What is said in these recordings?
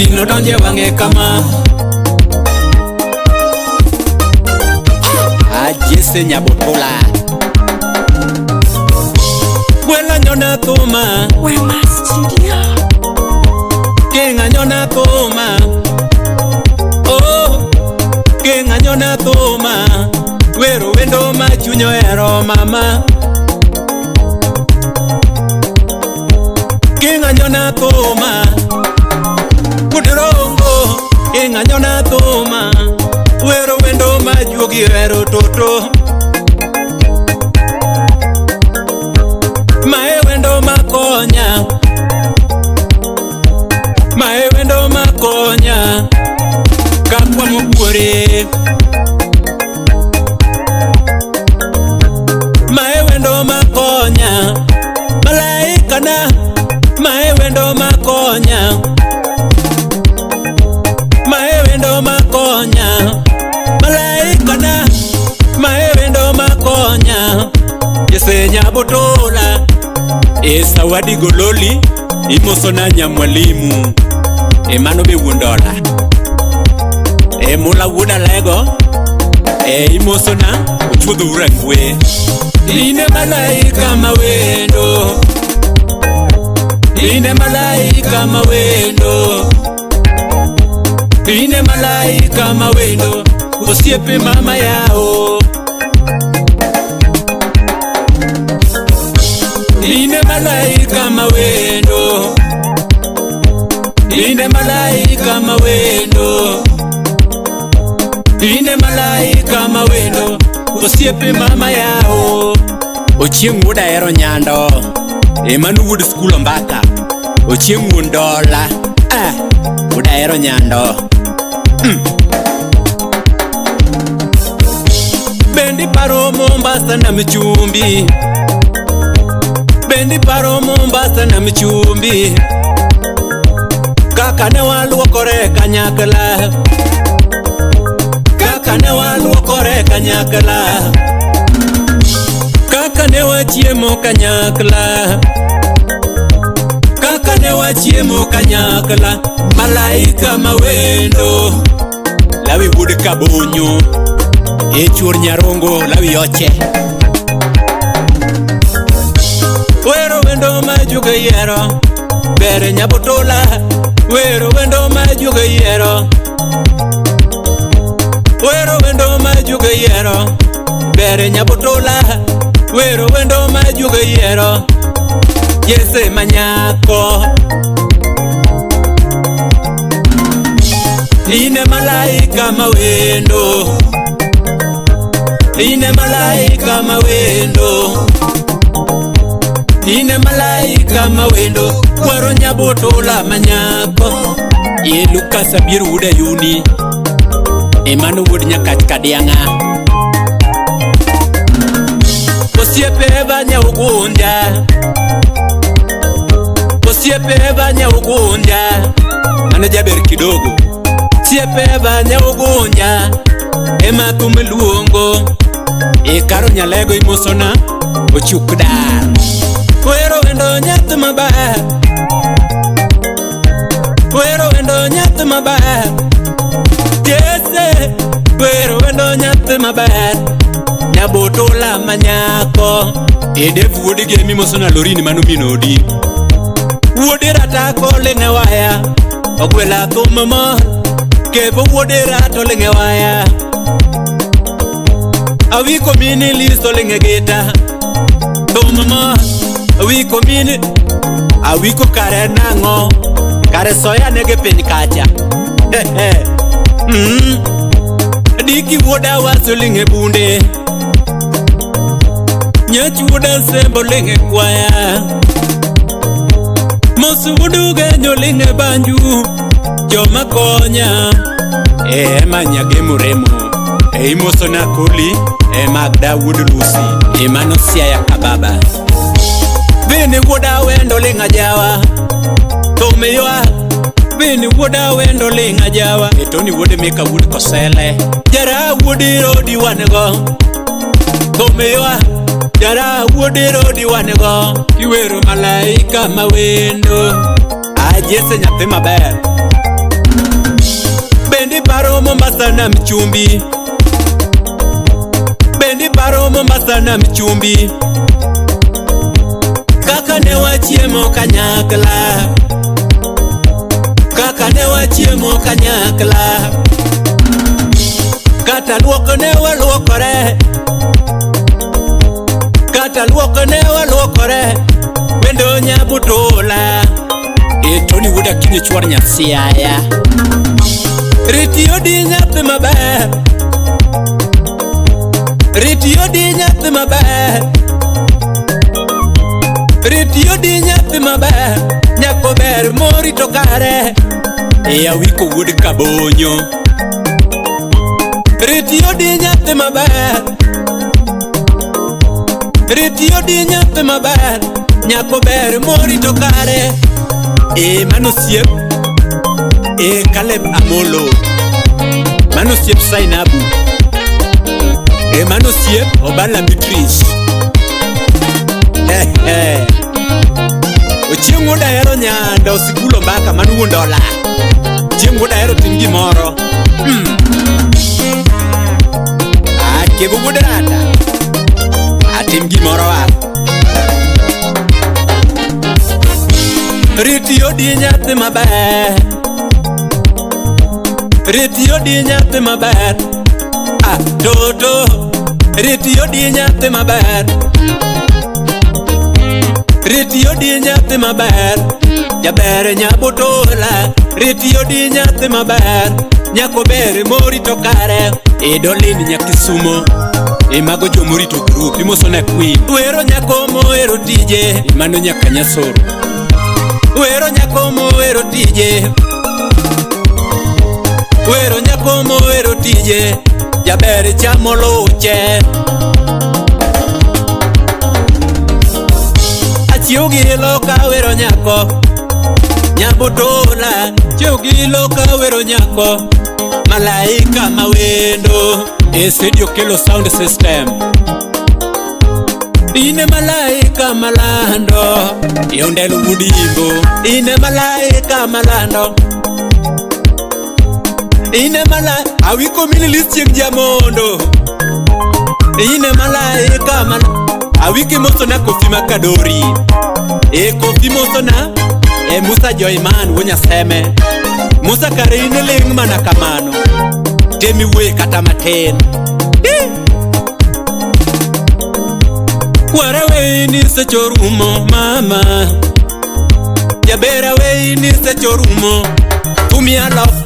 Gino donje wang'e kama. Ajese Nyabotola. Gwela nyona thuma. Wema Studio. Keng'a nyona thuma. Oh, keng'a nyona thuma. Wero wendo ma chuny ohero mama. Keng'a nyona thuma. Kudirongo. Keng'a nyona thuma. Wero wendo ma juogi ohero toto. Mae wendo makonya. Mae wendo makonya. Kakwamo buore. Mae wendo makonya. Malaika na. Mae wendo makonya. Mae wendo makonya. Malaika na. Mae wendo makonya. Jese Nyabotola. E Sawadi Gololi. Imosona nyamwalimu. E mano be wuon dola. E mula wuod alego. E imosona ochuodho urangwe. Ine malaika mawendo. Ine malaika mawendo. Ine malaika mawendo. Osiepe mama yao. Ine malaika mawendo. Ine malaika mawendo. Ine malaika mawendo. Osiepe mama yao. Ochieng' wuod ahero nyando. E mano wuod skul ombaka. Ochieng' wuon dola. Ah, wuod ahero nyando. Bendi paro Mombasa na Michumbi. Bendi paro Mombasa na Michumbi. Kaka ne waluokore kanyakla. Kaka ne waluokore kanyakla. Kaka ne wachiemo kanyakla. Kaka ne wachiemo kanyakla. Malaika mawendo. Lawi wuod Kabonyo. E chuor nyarongo lawi yoche. Wero wendo ma juogo yiero. Ber Nyabotola. Wero wendo ma juogo yiero. Wero wendo ma juogo yiero. Ber Nyabotola. Wero wendo ma juogo yiero. Jese manyako. Ine malaika mawendo. Ine malaika mawendo. Ine malaika mawendo. Kwaro Nyabotola manyako. E Lucas Abiero wuod Ayuni. E mano wuod Nyakach Kadiang'a. Osiepe Eva Nyaugunja. Osiepe Eva Nyaugunja. Mano jaber kidogo. Osiepe Eva Nyaugunja. Ema thum luongo. E karo nyalego imosona. Ochuk dar. Wero wendo nyathi maber. Wero wendo nyathi maber. Jese. Wero wendo nyathi maber. Nyabotola manyako. E Dev wuod Gemi mosona Lorini mano min odi. Wuode ratako ling'e waya. Ogwela thum mamor. Kevo wuode rato ling'e waya. Awiko mini liso ling'e gita. Thum mamor. Awiko mini. Awiko kare nang'o. Kare soya nege piny kacha. Diki wuoda waso ling'e bunde. Nyach wuoda sembo ling'e kwaya. Mos wuod Ugenyo ling'e banju. Joma konya. E ema Nyagemo remo. E imosona Koli. E Magda wuod Lucy. E mano Siaya kababa. Vini wuoda wendo ling'a jawa. Thum ywa. Vini wuoda wendo ling'a jawa. E Tony wuod Mika wuod Kosele. Jara wuod Rodi wan go. Thum ywa. Jara wuod Rodi wan go. Kiwero malaika mawendo. Ajese nyathi maber. Mombasa na mchumbi. Bendi paro Mombasa na mchumbi. Kaka ne wachiemo kanyakla. Kaka ne wachiemo kanyakla. Kata luoko ne waluokore. Kata luoko ne waluokore. Wendo Nyabutula. E Tony wuod Akinyi chwar Nyasiaya. Riti odi nyathi maber. Riti odi nyathi maber. Riti odi nyathi maber. Nyako ber morito kare. E Awiko wuod Kabonyo. Riti odi nyathi maber. Riti odi nyathi maber. Nyako ber morito kare. E mano siep. E Caleb Amolo. Mano siep Sainabu. E mano siep Obala Beatrice. Ochieng' wuod Ahero Nyanda osikulo mbaka mano wuon dola. Chieng' wuod Ahero tim gimoro. Kevo wuod Rata. Atim gimoro a. Riti odi nyathi maber. Riti odi nyathi maber. Ah, Toto. Riti odi nyathi maber. Riti odi nyathi maber. Jaber Nyabutula. Riti odi nyathi maber. Nyako ber morito kare. E Dolin Nyakisumo. E mago jomorito group. Imoso na Queen. Wero nyako mohero tije. E mano nyaka Nyasoro. Wero nyako mohero tije. Wero nyako mohero tije. Jaber chamo luche. Achiew gi loka wero nyako. Nyabutula. Chiew gi loka wero nyako. Malaika mawendo. E Sedio Kelo sound system. Ine malaika malando. Yondelo wudimbo. Ine malaika malando. Ine mala awiko mini list chieng' jamondo. Ine malaika mal awiki moso na Kofi Makadori. E Kofi moso na e Musa Joyman wuo Nyaseme. Musa kare in ling' mana kamano. Temi wuoye kata matin. Kwara weini sechorumo mama. Jabera weini sechorumo. Tumia love.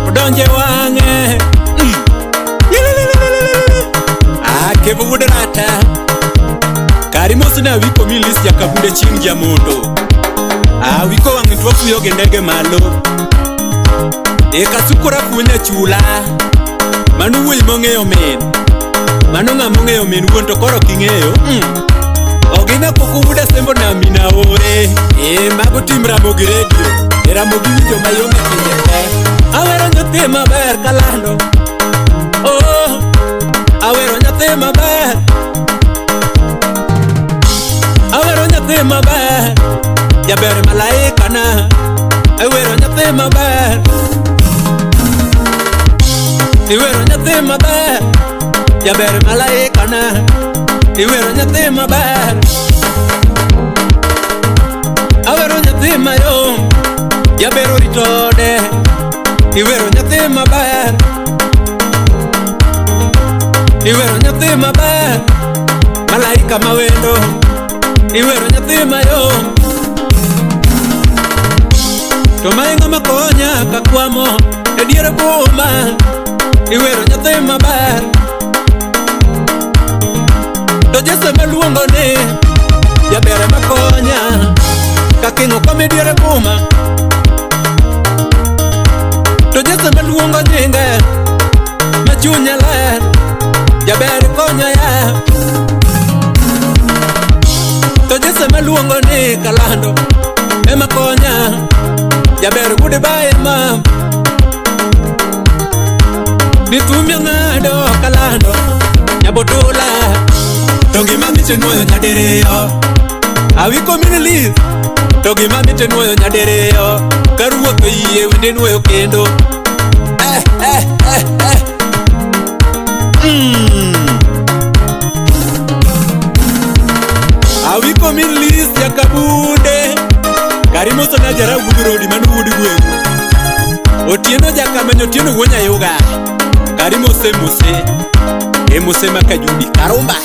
Odonje wang'e. Kevo wuod Rata. Kari mos na awiko mi list jakabunde chieng' jamondo. Awiko wang' to wafuyo gi ndege malo. E Kasuku rafunya chula. Mano wuoyi mong'eyo min. Mano ng'ama ong'eyo min wuon to koro ok ing'eyo. Ogina koko wuod Asembo na mina ore. E mago tim Ramogi Radio. E Ramogi winjo mayom e pinje te. Awero nyathi maber kalando. Oh, awero nyathi maber. Awero nyathi maber. Jaber malaika na. Awero nyathi maber. Iwero nyathi maber. Jaber malaika na. Iwero nyathi maber. Awero nyathi mayom. Jaber oritode. Iwero nyathi maber. Iwero nyathi maber. Malaika mawendo. Iwero nyathi mayom. To mae ng'ama konya kakwamo e dier boma. Iwero nyathi maber. To Yesu maluongo ni jaber makonya. Kaking'o kom e dier boma. To Yesu maluongo nyinge ma chunya ler. Jaber konya ya. To Yesu maluongo ni kalando ema konya. Jaber goodbye ma. Nitumia ng'ado kalando Nyabutula. To gima mit nuoyo nyadiriyo. Awiko min list. To gima mit nuoyo nyadiriyo. Ka ruoth oyie wende nuoyo kendo. eh, eh. Awiko min Lis Jakabunde. Karimo sona jara wuod rodi mano wuod gweng'u. Otieno jakamenyo Otieno wuo Nyayuga. Karimo se mose. E mose makajudi. Karumba.